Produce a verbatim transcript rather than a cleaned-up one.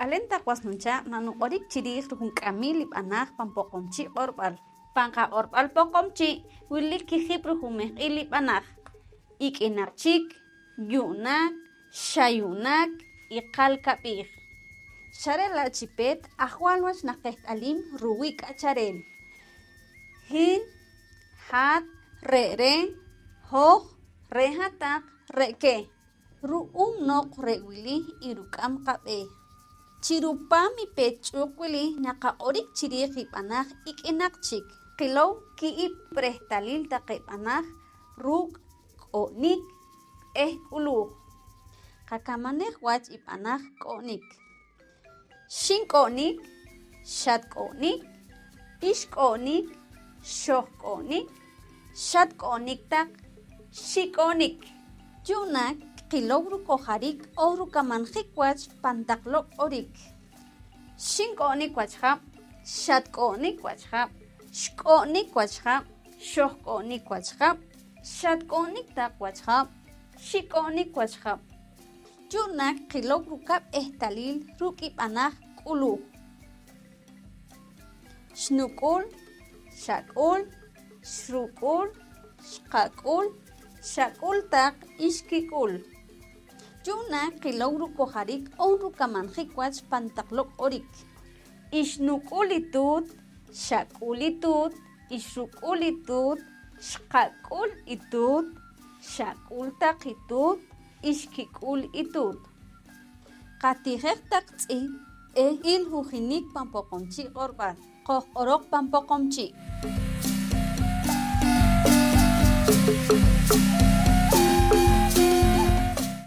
K'aleen taq was nuchaaq' nanuq'orik chi riij rujunk'amiil i b'anaaj pan Poqomchi' q'orb'al. Pan qaq'orb'al Poqomchi' wilik kijib' rujumehq'iil i b'anaaj: ik'inaq chik, yu'naak, xa yu'naak, iqal kab'iij. Xa re' la' chi peet ajwaal wach naqeht'aliim ruwii' k'achareel. Hin, hat, re're', hoj, re' hat-taq, re' keh. Ru'uum noq re' wili i ruk'am qab'eeh: chi rupaam i peet ch'uuq wili naqaq'orik chi riij i b'anaaj ik'inaq chik. Qilow ki'ib' rehtalil taqe b'anaaj ruuk' k'o'nik eh k'uluuj. Qakamanej wach i b'anaaj k'o'nik: xink'o'nik, xatk'o'nik, ixk'o'nik, xojk'o'nik, xatk'o'nik taq, xik'o'nik. Yu'naak qilow rukojarik oon rukamanjik wach pan taq lok' q'orik: xink'o'nik wach jab', xatk'o'nik wach jab', xk'o'nik wach jab', xojk'o'nik wach jab', xatk'o'nik taq wach jab', xik'o'nik wach jab'. Yu'naak qilow rukab' ehtalil ruuk' i b'anaaj k'uluuj: xnuk'ul, xak'ul, xruk'ul, xqak'ul, xak'ul taq, xkik'ul. Yu'naak qilow rukojarik oon rukamanjik wach pan taq lok' q'orik: ixnuk'ul i tuut, xak'ul i tuut, ixruk'ul i tuut, xqak'ul i tuut, xak'ul taq i tuut, ixkik'ul i tuut. Qatijej taq tz'ihb' eh il hujinik pan Poqomchi' q'orb'al. Qojq'oroq pan Poqomchi'.